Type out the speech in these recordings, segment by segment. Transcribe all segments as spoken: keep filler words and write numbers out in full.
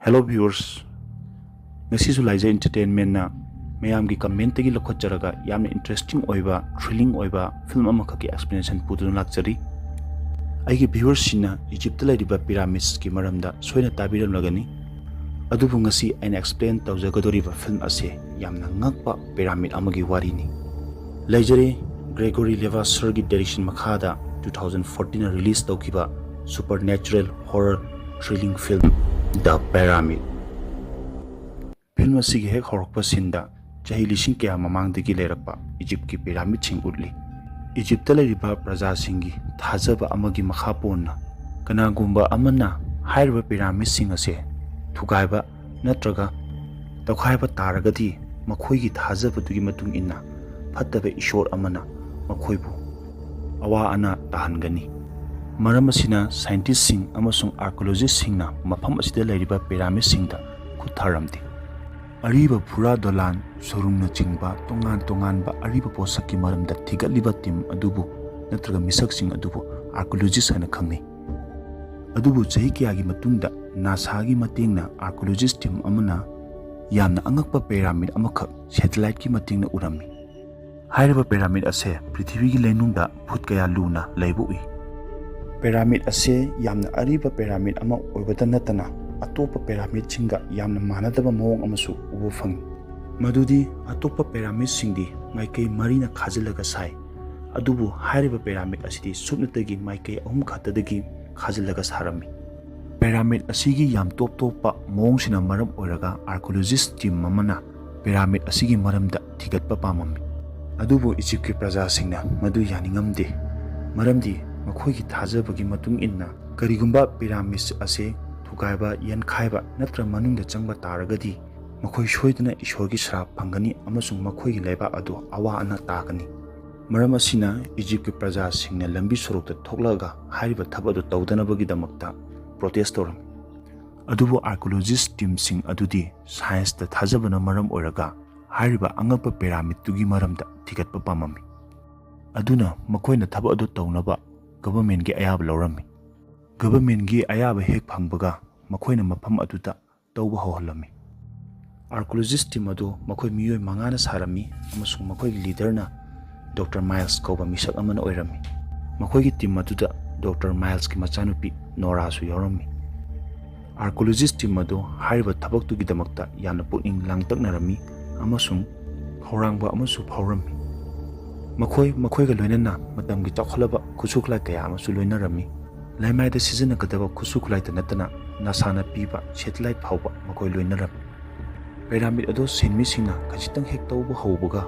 Hello viewers, ꯉꯁꯤꯁꯨ ꯂꯥꯏꯖ Entertainmentꯅ ꯃꯌꯥꯝꯒꯤ commentꯇꯒꯤ ꯂꯧꯈꯠꯆꯔꯒ ꯌꯥꯝꯅ interesting ꯑꯣꯏꯕ, thrilling ꯑꯣꯏꯕ film ꯑꯃꯈꯛꯀꯤ explanation ꯄꯨꯗꯨꯅ ꯂꯥꯛꯆꯔꯤ꯫ ꯑꯩꯒꯤ viewersꯁꯤꯡꯅ Egyptꯇ ꯂꯩꯔꯤꯕ pyramidsꯀꯤ ꯃꯔꯝꯗ ꯁꯣꯏꯅ ꯇꯥꯕꯤꯔꯝꯂꯒꯅꯤ꯫ ꯑꯗꯨꯕꯨ ꯉꯁꯤ ꯑꯩꯅ explain ꯇꯧꯖꯒꯗꯧꯔꯤꯕ film ꯑꯁꯤ ꯌꯥꯝꯅ ꯉꯛꯄ pyramid ꯑꯃꯒꯤ ꯋꯥꯔꯤꯅꯤ꯫ ꯂꯩꯖꯔꯦ, Gregory Levasseur ꯒꯤ direction ꯃꯈꯥꯗ two thousand fourteen ꯗ release ꯇꯧꯈꯤꯕ supernatural horror thrilling film The Pyramid꯫ Film ꯑꯁꯤꯒꯤ ꯍꯦꯛ ꯍꯧꯔꯛꯄ sceneꯗ ꯆꯍꯤ ꯂꯤꯁꯤꯡ ꯀꯌꯥ ꯃꯃꯥꯡꯗꯒꯤ ꯂꯩꯔꯛꯄ Egyptꯀꯤ pyramidꯁꯤꯡ ꯎꯠꯂꯤ꯫ Egyptꯇ ꯂꯩꯔꯤꯕ ꯄ꯭ꯔꯖꯥꯁꯤꯡꯒꯤ ꯊꯥꯖꯕ ꯑꯃꯒꯤ ꯃꯈꯥ ꯄꯣꯟꯅ ꯀꯅꯥꯒꯨꯝꯕ ꯑꯃꯅ ꯍꯥꯏꯔꯤꯕ pyramidꯁꯤꯡ ꯑꯁꯦ ꯊꯨꯒꯥꯏꯕ ꯅꯠꯇ꯭ꯔꯒ ꯇꯧꯈꯥꯏꯕ ꯇꯥꯔꯒꯗꯤ, ꯃꯈꯣꯏꯒꯤ ꯊꯥꯖꯕꯗꯨꯒꯤ ꯃꯇꯨꯡ ꯏꯟꯅ ꯐꯠꯇꯕ ꯏꯁꯣꯔ ꯑꯃꯅ ꯃꯈꯣꯏꯕꯨ ꯑꯋꯥ ꯑꯅꯥ ꯇꯥꯍꯟꯒꯅꯤ꯫ ꯃꯔꯝ ꯑꯁꯤꯅ scientistꯁꯤꯡ ꯑꯃꯁꯨꯡ archaeologistꯁꯤꯡꯅ ꯃꯐꯝ ꯑꯁꯤꯗ ꯂꯩꯔꯤꯕ pyramidꯁꯤꯡꯗ ꯈꯨꯠ ꯊꯥꯔꯝꯗꯦ꯫ ꯑꯔꯤꯕ ꯐꯨꯔꯥ ꯗꯣꯂꯥꯟ, ꯁꯨꯔꯨꯡꯅꯆꯤꯡꯕ ꯇꯣꯉꯥꯟ ꯇꯣꯉꯥꯟꯕ ꯑꯔꯤꯕ ꯄꯣꯠꯁꯛꯀꯤ ꯃꯔꯝꯗ ꯊꯤꯒꯠꯂꯤꯕ team ꯑꯗꯨꯕꯨ ꯅꯠꯇ꯭ꯔꯒ ꯃꯤꯁꯛꯁꯤꯡ ꯑꯗꯨꯕꯨ archaeologist ꯍꯥꯏꯅ ꯈꯪꯅꯩ꯫ ꯑꯗꯨꯕꯨ ꯆꯍꯤ ꯀꯌꯥꯒꯤ ꯃꯇꯨꯡꯗ NASAꯒꯤ ꯃꯇꯦꯡꯅ archaeologist team ꯑꯃꯅ ꯌꯥꯝꯅ ꯑꯉꯛꯄ pyramid ꯑꯃꯈꯛ satelliteꯀꯤ ꯃꯇꯦꯡꯅ ꯎꯔꯝꯃꯤ꯫ ꯍꯥꯏꯔꯤꯕ pyramid ꯑꯁꯦ ꯄ꯭ꯔꯤꯊꯤꯕꯤꯒꯤ ꯂꯩꯅꯨꯡꯗ ꯐꯨꯠ ꯀꯌꯥ ꯂꯨꯅ ꯂꯩꯕ ꯎꯏ꯫ Pyramid ꯑꯁꯦ ꯌꯥꯝꯅ ꯑꯔꯤꯕ pyramid ꯑꯃ ꯑꯣꯏꯕꯇ ꯅꯠꯇꯅ ꯑꯇꯣꯞꯄ pyramidꯁꯤꯡꯒ ꯌꯥꯝꯅ ꯃꯥꯟꯅꯗꯕ ꯃꯑꯣꯡ ꯑꯃꯁꯨ ꯎꯕ ꯐꯪꯏ꯫ ꯃꯗꯨꯗꯤ ꯑꯇꯣꯞꯄ pyramidꯁꯤꯡꯗꯤ ꯃꯥꯏꯀꯩ ꯃꯔꯤꯅ ꯈꯥꯖꯤꯜꯂꯒ ꯁꯥꯏ, ꯑꯗꯨꯕꯨ ꯍꯥꯏꯔꯤꯕ pyramid ꯑꯁꯤꯗꯤ ꯁꯨꯞꯅꯇꯒꯤ ꯃꯥꯏꯀꯩ ꯑꯍꯨꯝ ꯈꯛꯇꯗꯒꯤ ꯈꯥꯖꯤꯜꯂꯒ ꯁꯥꯔꯝꯃꯤ꯫ Pyramid ꯑꯁꯤꯒꯤ ꯌꯥꯝ ꯇꯣꯞ ꯇꯣꯞꯄ ꯃꯑꯣꯡꯁꯤꯅ ꯃꯔꯝ ꯑꯣꯏꯔꯒ archaeologist team ꯑꯃꯅ pyramid ꯑꯁꯤꯒꯤ ꯃꯔꯝꯗ ꯊꯤꯒꯠꯄ ꯄꯥꯝꯃꯝꯃꯤ꯫ ꯑꯗꯨꯕꯨ Egyptꯀꯤ ꯄ꯭ꯔꯖꯥꯁꯤꯡꯅ ꯃꯗꯨ ꯌꯥꯅꯤꯡꯉꯝꯗꯦ, ꯃꯔꯝꯗꯤ ꯃꯈꯣꯏꯒꯤ ꯊꯥꯖꯕꯒꯤ ꯃꯇꯨꯡ ꯏꯟꯅ ꯀꯔꯤꯒꯨꯝꯕ pyramid ꯑꯁꯤ ꯊꯨꯒꯥꯏꯕ, ꯌꯦꯟꯈꯥꯏꯕ ꯅꯠꯇ꯭ꯔꯒ ꯃꯅꯨꯡꯗ ꯆꯪꯕ ꯇꯥꯔꯒꯗꯤ ꯃꯈꯣꯏ ꯁꯣꯏꯗꯅ ꯏꯁꯣꯔꯒꯤ ꯁ꯭ꯔꯥꯞ ꯐꯪꯒꯅꯤ ꯑꯃꯁꯨꯡ ꯃꯈꯣꯏꯒꯤ ꯂꯩꯕꯥꯛ ꯑꯗꯨ ꯑꯋꯥ ꯑꯅꯥ ꯇꯥꯒꯅꯤ꯫ ꯃꯔꯝ ꯑꯁꯤꯅ Egyptꯀꯤ ꯄ꯭ꯔꯖꯥꯁꯤꯡꯅ ꯂꯝꯕꯤ ꯁꯣꯔꯣꯛꯇ ꯊꯣꯛꯂꯛꯑꯒ ꯍꯥꯏꯔꯤꯕ ꯊꯕꯛ ꯑꯗꯨ ꯇꯧꯗꯅꯕꯒꯤꯗꯃꯛꯇ protest ꯇꯧꯔꯝꯃꯤ꯫ ꯑꯗꯨꯕꯨ archaeologist teamꯁꯤꯡ ꯑꯗꯨꯗꯤ scienceꯇ ꯊꯥꯖꯕꯅ ꯃꯔꯝ ꯑꯣꯏꯔꯒ ꯍꯥꯏꯔꯤꯕ ꯑꯉꯛꯄ pyramidꯇꯨꯒꯤ ꯃꯔꯝꯗ ꯊꯤꯒꯠꯄ ꯄꯥꯝꯃꯝꯃꯤ꯫ ꯑꯗꯨꯅ ꯃꯈꯣꯏꯅ ꯊꯕꯛ ꯑꯗꯨ ꯇꯧꯅꯕ governmentꯀꯤ ꯑꯌꯥꯕ ꯂꯧꯔꯝꯃꯤ꯫ Governmentꯀꯤ ꯑꯌꯥꯕ ꯍꯦꯛ ꯐꯪꯕꯒ ꯃꯈꯣꯏꯅ ꯃꯐꯝ ꯑꯗꯨꯗ ꯇꯧꯕ ꯍꯧꯍꯜꯂꯝꯃꯤ꯫ ꯑꯥꯔꯀꯣꯂꯣꯖꯤꯁ ꯇꯤꯝ ꯑꯗꯨ ꯃꯈꯣꯏ ꯃꯤꯑꯣꯏ ꯃꯉꯥꯅ ꯁꯥꯔꯝꯃꯤ ꯑꯃꯁꯨꯡ ꯃꯈꯣꯏꯒꯤ ꯂꯤꯗꯔꯅ ꯗꯣꯛꯇꯔ ꯃꯥꯏꯜꯁ ꯀꯧꯕ ꯃꯤꯁꯛ ꯑꯃꯅ ꯑꯣꯏꯔꯝꯃꯤ꯫ ꯃꯈꯣꯏꯒꯤ ꯇꯤꯝ ꯑꯗꯨꯗ ꯗꯣꯛꯇꯔ ꯃꯥꯏꯜꯁꯀꯤ ꯃꯆꯥꯅꯨꯄꯤ ꯅꯣꯔꯥꯁꯨ ꯌꯥꯎꯔꯝꯃꯤ꯫ ꯑꯥꯔꯀꯣꯂꯣꯖꯤꯁ ꯇꯤꯝ ꯑꯗꯨ ꯍꯥꯏꯔꯤꯕ ꯊꯕꯛꯇꯨꯒꯤꯗꯃꯛꯇ ꯌꯥꯝꯅ ꯄꯨꯛꯅꯤꯡ ꯂꯥꯡꯇꯛꯅꯔꯝꯃꯤ ꯑꯃꯁꯨꯡ ꯈꯧꯔꯥꯡꯕ ꯑꯃꯁꯨ ꯐꯥꯎꯔꯝꯃꯤ꯫ ꯃꯈꯣꯏ ꯃꯈꯣꯏꯒ ꯂꯣꯏꯅꯅ ꯃꯇꯝꯒꯤ ꯆꯥꯎꯈꯠꯂꯕ ꯈꯨꯠꯁꯨ ꯈꯨꯠꯂꯥꯏ ꯀꯌꯥ ꯑꯃꯁꯨ ꯂꯣꯏꯅꯔꯝꯃꯤ꯫ ꯂꯩꯃꯥꯏꯗ ꯁꯤꯖꯤꯟꯅꯒꯗꯕ ꯈꯨꯠꯁꯨ ꯈꯨꯠꯂꯥꯏꯇ ꯅꯠꯇꯅ ꯅꯥꯁꯥꯅ ꯄꯤꯕ ꯁꯦꯇꯤꯂꯥꯏꯠ ꯐꯥꯎꯕ ꯃꯈꯣꯏ ꯂꯣꯏꯅꯔꯝꯃꯤ꯫ ꯄꯦꯔꯥꯃꯤꯗ ꯑꯗꯨ ꯁꯤꯟꯃꯤꯁꯤꯡꯅ ꯈꯖꯤꯛꯇꯪ ꯍꯦꯛ ꯇꯧꯕ ꯍꯧꯕꯒ,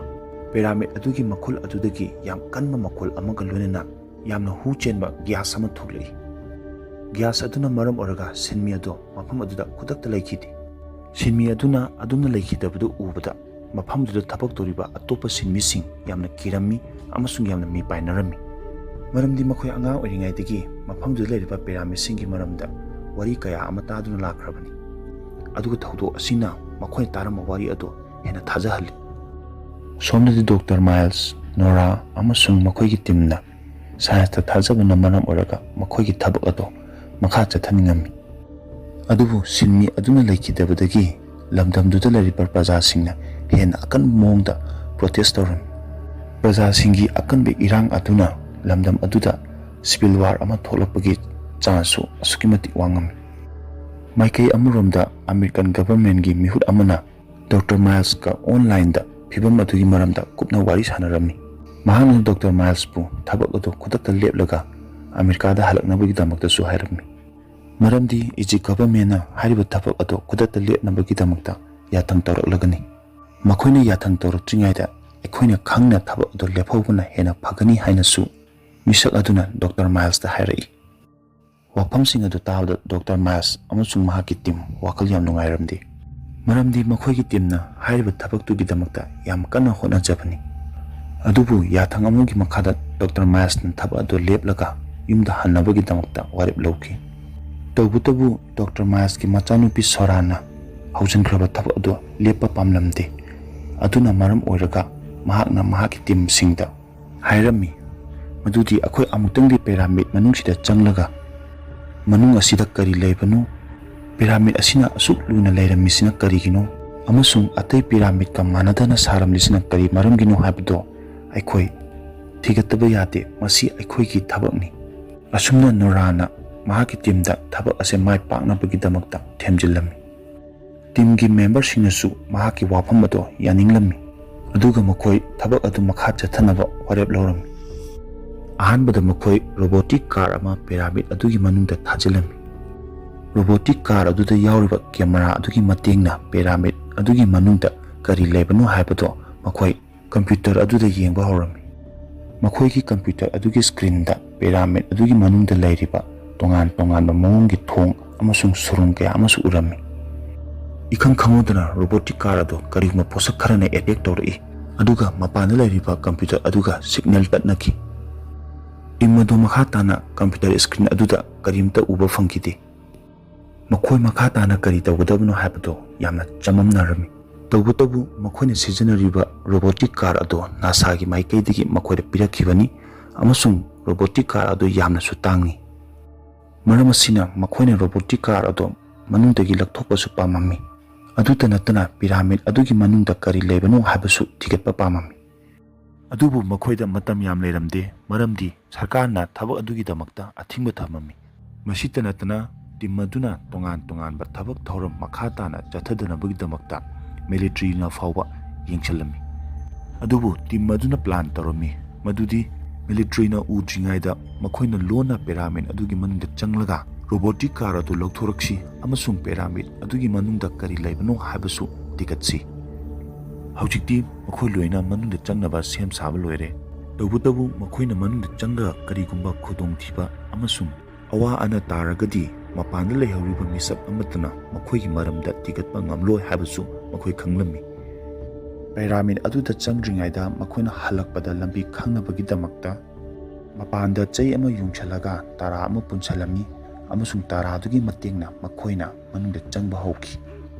ꯄꯦꯔꯥꯃꯤꯗ ꯑꯗꯨꯒꯤ ꯃꯈꯨꯜ ꯑꯗꯨꯗꯒꯤ ꯌꯥꯝ ꯀꯟꯕ ꯃꯈꯣꯜ ꯑꯃꯒ ꯂꯣꯏꯅꯅ ꯌꯥꯝꯅ ꯍꯨ ꯆꯦꯟꯕ ꯒ꯭ꯌꯥꯁ ꯑꯃ ꯊꯣꯛꯂꯛꯏ꯫ ꯒ꯭ꯌꯥꯁ ꯑꯗꯨꯅ ꯃꯔꯝ ꯑꯣꯏꯔꯒ ꯁꯤꯟꯃꯤ ꯑꯗꯨ ꯃꯐꯝ ꯑꯗꯨꯗ ꯈꯨꯗꯛꯇ ꯂꯩꯈꯤꯗꯦ꯫ ꯁꯤꯟꯃꯤ ꯑꯗꯨꯅ ꯑꯗꯨꯝꯅ ꯂꯩꯈꯤꯗꯕꯗꯨ ꯎꯕꯗ, ꯃꯐꯝꯗꯨꯗ ꯊꯕꯛ ꯇꯧꯔꯤꯕ ꯑꯇꯣꯞꯄ ꯁꯤꯟꯃꯤꯁꯤꯡ ꯌꯥꯝꯅ ꯀꯤꯔꯝꯃꯤ ꯑꯃꯁꯨꯡ ꯌꯥꯝꯅ ꯃꯤꯄꯥꯏꯅꯔꯝꯃꯤ, ꯃꯔꯝꯗꯤ ꯃꯈꯣꯏ ꯑꯉꯥꯡ ꯑꯣꯏꯔꯤꯉꯩꯗꯒꯤ ꯃꯐꯝꯗꯨꯗ ꯂꯩꯔꯤꯕ ꯄꯦꯔꯥꯃꯤꯗꯁꯤꯡꯒꯤ ꯃꯔꯝꯗ ꯋꯥꯔꯤ ꯀꯌꯥ ꯑꯃ ꯇꯥꯗꯨꯅ ꯂꯥꯛꯈ꯭ꯔꯕꯅꯤ꯫ ꯑꯗꯨꯒ ꯊꯧꯗꯣꯛ ꯑꯁꯤꯅ ꯃꯈꯣꯏꯅ ꯇꯥꯔꯝꯕ ꯋꯥꯔꯤ ꯑꯗꯨ ꯍꯦꯟꯅ ꯊꯥꯖꯍꯜꯂꯤ꯫ ꯁꯣꯝꯗꯗꯤ ꯗꯣꯛꯇꯔ ꯃꯥꯏꯜꯁ, ꯅꯣꯔꯥ ꯑꯃꯁꯨꯡ ꯃꯈꯣꯏꯒꯤ ꯇꯤꯝꯅ ꯁꯥꯏꯟꯁꯇ ꯊꯥꯖꯕꯅ ꯃꯔꯝ ꯑꯣꯏꯔꯒ ꯃꯈꯣꯏꯒꯤ ꯊꯕꯛ ꯑꯗꯨ ꯃꯈꯥ ꯆꯠꯊꯅꯤꯡꯉꯝꯃꯤ꯫ ꯑꯗꯨꯕꯨ ꯁꯤꯟꯃꯤ ꯑꯗꯨꯅ ꯂꯩꯈꯤꯗꯕꯗꯒꯤ ꯂꯝꯗꯝꯗꯨꯗ ꯂꯩꯔꯤꯕ ꯄ꯭ꯔꯖꯥꯁꯤꯡꯅ ꯍꯦꯟꯅ ꯑꯀꯟꯕ ꯃꯑꯣꯡꯗ ꯄ꯭ꯔꯣꯇꯦꯁ ꯇꯧꯔꯝꯃꯤ꯫ ꯄ꯭ꯔꯖꯥꯁꯤꯡꯒꯤ ꯑꯀꯟꯕ ꯏꯔꯥꯡ ꯑꯗꯨꯅ ꯂꯝꯗꯝ ꯑꯗꯨꯗ ꯁꯤꯚꯤꯜ ꯋꯥꯔ ꯑꯃ ꯊꯣꯛꯂꯛꯄꯒꯤ ꯆꯥꯟꯁꯁꯨ ꯑꯁꯨꯛꯀꯤ ꯃꯇꯤꯛ ꯋꯥꯡꯉꯝꯃꯤ꯫ ꯃꯥꯏꯀꯩ ꯑꯃꯔꯣꯝꯗ ꯑꯃꯦꯔꯤꯀꯟ ꯒꯚꯔꯟꯃꯦꯟꯒꯤ ꯃꯤꯍꯨꯠ ꯑꯃꯅ ꯗꯣꯛꯇꯔ ꯃꯥꯏꯜꯁꯀ ꯑꯣꯟꯂꯥꯏꯟꯗ ꯐꯤꯚꯝ ꯑꯗꯨꯒꯤ ꯃꯔꯝꯗ ꯀꯨꯞꯅ ꯋꯥꯔꯤ ꯁꯥꯟꯅꯔꯝꯃꯤ꯫ ꯃꯍꯥꯛꯅ ꯗꯣꯛꯇꯔ ꯃꯥꯏꯜꯁꯄꯨ ꯊꯕꯛ ꯑꯗꯨ ꯈꯨꯗꯛꯇ ꯂꯦꯞꯂꯒ ꯑꯃꯦꯔꯤꯀꯥꯗ ꯍꯜꯂꯛꯅꯕꯒꯤꯗꯃꯛꯇꯁꯨ ꯍꯥꯏꯔꯝꯃꯤ, ꯃꯔꯝꯗꯤ ꯏꯖꯤꯞ ꯒꯚꯔꯟꯃꯦꯟꯅ ꯍꯥꯏꯔꯤꯕ ꯊꯕꯛ ꯑꯗꯨ ꯈꯨꯗꯛꯇ ꯂꯦꯞꯅꯕꯒꯤꯗꯃꯛꯇ ꯌꯥꯊꯪ ꯇꯧꯔꯛꯂꯒꯅꯤ꯫ ꯃꯈꯣꯏꯅ ꯌꯥꯊꯪ ꯇꯧꯔꯛꯇ꯭ꯔꯤꯉꯩꯗ ꯑꯩꯈꯣꯏꯅ ꯈꯪꯅ ꯊꯕꯛ ꯑꯗꯨ ꯂꯦꯞꯍꯧꯕꯅ ꯍꯦꯟꯅ ꯐꯒꯅꯤ ꯍꯥꯏꯅꯁꯨ ꯃꯤꯁꯛ ꯑꯗꯨꯅ ꯗꯣꯛꯇꯔ ꯃꯥꯏꯜꯁꯇ ꯍꯥꯏꯔꯛꯏ꯫ ꯋꯥꯐꯝꯁꯤꯡ ꯑꯗꯨ ꯇꯥꯕꯗ ꯗꯣꯛꯇꯔ ꯃꯥꯏꯜꯁ ꯑꯃꯁꯨꯡ ꯃꯍꯥꯛꯀꯤ ꯇꯤꯝ ꯋꯥꯈꯜ ꯌꯥꯝ ꯅꯨꯡꯉꯥꯏꯔꯝꯗꯦ, ꯃꯔꯝꯗꯤ ꯃꯈꯣꯏꯒꯤ ꯇꯤꯝꯅ ꯍꯥꯏꯔꯤꯕ ꯊꯕꯛꯇꯨꯒꯤꯗꯃꯛꯇ ꯌꯥꯝ ꯀꯟꯅ ꯍꯣꯠꯅꯖꯕꯅꯤ꯫ ꯑꯗꯨꯕꯨ ꯌꯥꯊꯪ ꯑꯃꯒꯤ ꯃꯈꯥꯗ ꯗꯣꯛꯇꯔ ꯃꯥꯏꯜꯁꯅ ꯊꯕꯛ ꯑꯗꯨ ꯂꯦꯞꯂꯒ ꯌꯨꯝꯗ ꯍꯟꯅꯕꯒꯤꯗꯃꯛꯇ ꯋꯥꯔꯦꯞ ꯂꯧꯈꯤ꯫ ꯇꯧꯕꯇꯕꯨ ꯗꯣꯛꯇꯔ ꯃꯥꯏꯜꯁꯀꯤ ꯃꯆꯥꯅꯨꯄꯤ ꯁꯣꯔꯥꯅ ꯍꯧꯖꯤꯟꯈ꯭ꯔꯕ ꯊꯕꯛ ꯑꯗꯨ ꯂꯦꯞꯄ ꯄꯥꯝꯂꯝꯗꯦ꯫ ꯑꯗꯨꯅ ꯃꯔꯝ ꯑꯣꯏꯔꯒ ꯃꯍꯥꯛꯅ ꯃꯍꯥꯛꯀꯤ ꯇꯤꯝꯁꯤꯡꯗ ꯍꯥꯏꯔꯝꯃꯤ ꯃꯗꯨꯗꯤ ꯑꯩꯈꯣꯏ ꯑꯃꯨꯛꯇꯪꯗꯤ ꯄꯦꯔꯥꯃꯤꯗ ꯃꯅꯨꯡꯁꯤꯗ ꯆꯪꯂꯒ ꯃꯅꯨꯡ ꯑꯁꯤꯗ ꯀꯔꯤ ꯂꯩꯕꯅꯣ ꯄꯤꯔꯥꯃꯤꯗ ꯑꯁꯤꯅ ꯑꯁꯨꯛ ꯂꯨꯅ ꯂꯩꯔꯝꯃꯤꯁꯤꯅ ꯀꯔꯤꯒꯤꯅꯣ ꯑꯃꯁꯨꯡ ꯑꯇꯩ ꯄꯤꯔꯥꯃꯤꯗꯀ ꯃꯥꯟꯅꯗꯅ ꯁꯥꯔꯝꯂꯤꯁꯤꯅ ꯀꯔꯤ ꯃꯔꯝꯒꯤꯅꯣ ꯍꯥꯏꯕꯗꯣ ꯑꯩꯈꯣꯏ ꯊꯤꯒꯠꯇꯕ ꯌꯥꯗꯦ꯫ ꯃꯁꯤ ꯑꯩꯈꯣꯏꯒꯤ ꯊꯕꯛꯅꯤ꯫ ꯑꯁꯨꯝꯅ ꯅꯣꯔꯥꯅ ꯃꯍꯥꯛꯀꯤ ꯇꯤꯝꯗ ꯊꯕꯛ ꯑꯁꯤ ꯃꯥꯏ ꯄꯥꯛꯅꯕꯒꯤꯗꯃꯛꯇ ꯊꯦꯝꯖꯤꯜꯂꯝꯃꯤ꯫ ꯇꯤꯝꯒꯤ ꯃꯦꯝꯕꯔꯁꯤꯡꯅꯁꯨ ꯃꯍꯥꯛꯀꯤ ꯋꯥꯐꯝ ꯑꯗꯣ ꯌꯥꯅꯤꯡꯂꯝꯃꯤ, ꯑꯗꯨꯒ ꯃꯈꯣꯏ ꯊꯕꯛ ꯑꯗꯨ ꯃꯈꯥ ꯆꯠꯊꯅꯕ ꯋꯥꯔꯦꯞ ꯂꯧꯔꯝꯃꯤ꯫ ꯑꯍꯥꯟꯕꯗ ꯃꯈꯣꯏ ꯔꯣꯕꯣꯇꯤꯛ ꯀꯥꯔ ꯑꯃ ꯄꯤꯔꯥꯃꯤꯗ ꯑꯗꯨꯒꯤ ꯃꯅꯨꯡꯗ ꯊꯥꯖꯤꯜꯂꯝꯃꯤ꯫ ꯔꯣꯕꯣꯇꯤꯛ ꯀꯥꯔ ꯑꯗꯨꯗ ꯌꯥꯎꯔꯤꯕ ꯀꯦꯃꯦꯔꯥ ꯑꯗꯨꯒꯤ ꯃꯇꯦꯡꯅ ꯄꯤꯔꯥꯃꯤꯗ ꯑꯗꯨꯒꯤ ꯃꯅꯨꯡꯗ ꯀꯔꯤ ꯂꯩꯕꯅꯣ ꯍꯥꯏꯕꯗꯣ ꯃꯈꯣꯏ ꯀꯝꯄ꯭ꯌꯨꯇꯔ ꯑꯗꯨꯗ ꯌꯦꯡꯕ ꯍꯧꯔꯝꯃꯤ꯫ ꯃꯈꯣꯏꯒꯤ ꯀꯝꯄ꯭ꯌꯨꯇꯔ ꯑꯗꯨꯒꯤ ꯁ꯭ꯀ꯭ꯔꯤꯟꯗ ꯄꯤꯔꯥꯃꯤꯗ ꯑꯗꯨꯒꯤ ꯃꯅꯨꯡꯗ ꯂꯩꯔꯤꯕ ꯇꯣꯉꯥꯟ ꯇꯣꯉꯥꯟꯕ ꯃꯑꯣꯡꯒꯤ ꯊꯣꯡ ꯑꯃꯁꯨꯡ ꯁꯨꯔꯨꯡ ꯀꯌꯥ ꯑꯃꯁꯨ ꯎꯔꯝꯃꯤ꯫ ꯏꯈꯪ ꯈꯪꯍꯧꯗꯅ ꯔꯣꯕꯣꯇꯤꯛ ꯀꯥꯔ ꯑꯗꯨ ꯀꯔꯤꯒꯨꯝꯕ ꯄꯣꯠꯁꯛ ꯈꯔꯅ ꯑꯦꯇꯦꯛ ꯇꯧꯔꯛꯏ, ꯑꯗꯨꯒ ꯃꯄꯥꯟꯗ ꯂꯩꯔꯤꯕ ꯀꯝꯄ꯭ꯌꯨꯇꯔ ꯑꯗꯨꯒ ꯁꯤꯒꯅꯦꯜ ꯇꯠꯅꯈꯤ꯫ ꯇꯤꯝ ꯑꯗꯨ ꯃꯈꯥ ꯇꯥꯅ ꯀꯝꯄ꯭ꯌꯨꯇꯔ ꯁ꯭ꯀ꯭ꯔꯤꯟ ꯑꯗꯨꯗ ꯀꯔꯤꯝꯇ ꯎꯕ ꯐꯪꯈꯤꯗꯦ꯫ ꯃꯈꯣꯏ ꯃꯈꯥ ꯇꯥꯅ ꯀꯔꯤ ꯇꯧꯒꯗꯕꯅꯣ ꯍꯥꯏꯕꯗꯨ ꯌꯥꯝꯅ ꯆꯃꯝꯅꯔꯝꯃꯤ꯫ ꯇꯧꯕꯇꯕꯨ ꯃꯈꯣꯏꯅ ꯁꯤꯖꯤꯟꯅꯔꯤꯕ ꯔꯣꯕꯣꯇꯤꯛ ꯀꯥꯔ ꯑꯗꯨ ꯅꯥꯁꯥꯒꯤ ꯃꯥꯏꯀꯩꯗꯒꯤ ꯃꯈꯣꯏꯗ ꯄꯤꯔꯛꯈꯤꯕꯅꯤ, ꯑꯃꯁꯨꯡ ꯔꯣꯕꯣꯇꯤꯛ ꯀꯥꯔ ꯑꯗꯨ ꯌꯥꯝꯅꯁꯨ ꯇꯥꯡꯏ꯫ ꯃꯔꯝ ꯑꯁꯤꯅ ꯃꯈꯣꯏꯅ ꯔꯣꯕꯣꯇꯤꯛ ꯀꯥꯔ ꯑꯗꯨ ꯃꯅꯨꯡꯗꯒꯤ ꯂꯧꯊꯣꯛꯄꯁꯨ ꯄꯥꯝꯃꯝꯃꯤ꯫ ꯑꯗꯨꯇ ꯅꯠꯇꯅ ꯄꯤꯔꯥꯃꯤꯗ ꯑꯗꯨꯒꯤ ꯃꯅꯨꯡꯗ ꯀꯔꯤ ꯂꯩꯕꯅꯣ ꯍꯥꯏꯕꯁꯨ ꯊꯤꯒꯠꯄ ꯄꯥꯝꯃꯝꯃꯤ꯫ ꯑꯗꯨꯕꯨ ꯃꯈꯣꯏꯗ ꯃꯇꯝ ꯌꯥꯝ ꯂꯩꯔꯝꯗꯦ, ꯃꯔꯝꯗꯤ ꯁꯔꯀꯥꯔꯅ ꯊꯕꯛ ꯑꯗꯨꯒꯤꯗꯃꯛꯇ ꯑꯊꯤꯡꯕ ꯊꯝꯃꯝꯃꯤ꯫ ꯃꯁꯤꯇ ꯅꯠꯇꯅ ꯇꯤꯝ ꯑꯗꯨꯅ ꯇꯣꯉꯥꯟ ꯇꯣꯉꯥꯟꯕ ꯊꯕꯛ ꯊꯧꯔꯝ ꯃꯈꯥ ꯇꯥꯅ ꯆꯠꯊꯗꯅꯕꯒꯤꯗꯃꯛꯇ ꯃꯤꯂꯤꯇ꯭ꯔꯤꯅ ꯐꯥꯎꯕ ꯌꯦꯡꯁꯤꯜꯂꯝꯃꯤ꯫ ꯑꯗꯨꯕꯨ ꯇꯤꯝ ꯑꯗꯨꯅ ꯄ꯭ꯂꯥꯟ ꯇꯧꯔꯝꯃꯤ ꯃꯗꯨꯗꯤ ꯃꯤꯂꯤꯇ꯭ꯔꯤꯅ ꯎꯗ꯭ꯔꯤꯉꯩꯗ ꯃꯈꯣꯏꯅ ꯂꯣꯟꯅ ꯄꯤꯔꯥꯃꯤꯗ ꯑꯗꯨꯒꯤ ꯃꯅꯨꯡꯗ ꯆꯪꯂꯒ ꯔꯣꯕꯣꯇꯤꯛ ꯀꯥꯔ ꯑꯗꯨ ꯂꯧꯊꯣꯔꯛꯁꯤ ꯑꯃꯁꯨꯡ ꯄꯤꯔꯥꯃꯤꯗ ꯑꯗꯨꯒꯤ ꯃꯅꯨꯡꯗ ꯀꯔꯤ ꯂꯩꯕꯅꯣ ꯍꯥꯏꯕꯁꯨ ꯊꯤꯒꯠꯁꯤ꯫ ꯍꯧꯖꯤꯛꯇꯤ ꯃꯈꯣꯏ ꯂꯣꯏꯅ ꯃꯅꯨꯡꯗ ꯆꯪꯅꯕ ꯁꯦꯝ ꯁꯥꯕ ꯂꯣꯏꯔꯦ꯫ ꯇꯧꯕꯇꯕꯨ ꯃꯈꯣꯏꯅ ꯃꯅꯨꯡꯗ ꯆꯪꯂꯒ ꯀꯔꯤꯒꯨꯝꯕ ꯈꯨꯗꯣꯡꯊꯤꯕ ꯑꯃꯁꯨꯡ ꯑꯋꯥ ꯑꯅꯥ ꯇꯥꯔꯒꯗꯤ ꯃꯄꯥꯟꯗ ꯂꯩꯍꯧꯔꯤꯕ ꯃꯤꯁꯛ ꯑꯃꯠꯇꯅ ꯃꯈꯣꯏꯒꯤ ꯃꯔꯝꯗ ꯊꯤꯒꯠꯄ ꯉꯝꯂꯣꯏ ꯍꯥꯏꯕꯁꯨ ꯃꯈꯣꯏ ꯈꯪꯂꯝꯃꯤ꯫ ꯄꯤꯔꯥꯃꯤꯗ ꯑꯗꯨꯗ ꯆꯪꯗ꯭ꯔꯤꯉꯩꯗ ꯃꯈꯣꯏꯅ ꯍꯜꯂꯛꯄꯗ ꯂꯝꯕꯤ ꯈꯪꯅꯕꯒꯤꯗꯃꯛꯇ ꯃꯄꯥꯟꯗ ꯆꯩ ꯑꯃ ꯌꯨꯡꯁꯜꯂꯒ ꯇꯔꯥ ꯑꯃ ꯄꯨꯟꯁꯜꯂꯝꯃꯤ, ꯑꯃꯁꯨꯡ ꯇꯔꯥꯗꯨꯒꯤ ꯃꯇꯦꯡꯅ ꯃꯈꯣꯏꯅ ꯃꯅꯨꯡꯗ ꯆꯪꯕ ꯍꯧꯈꯤ꯫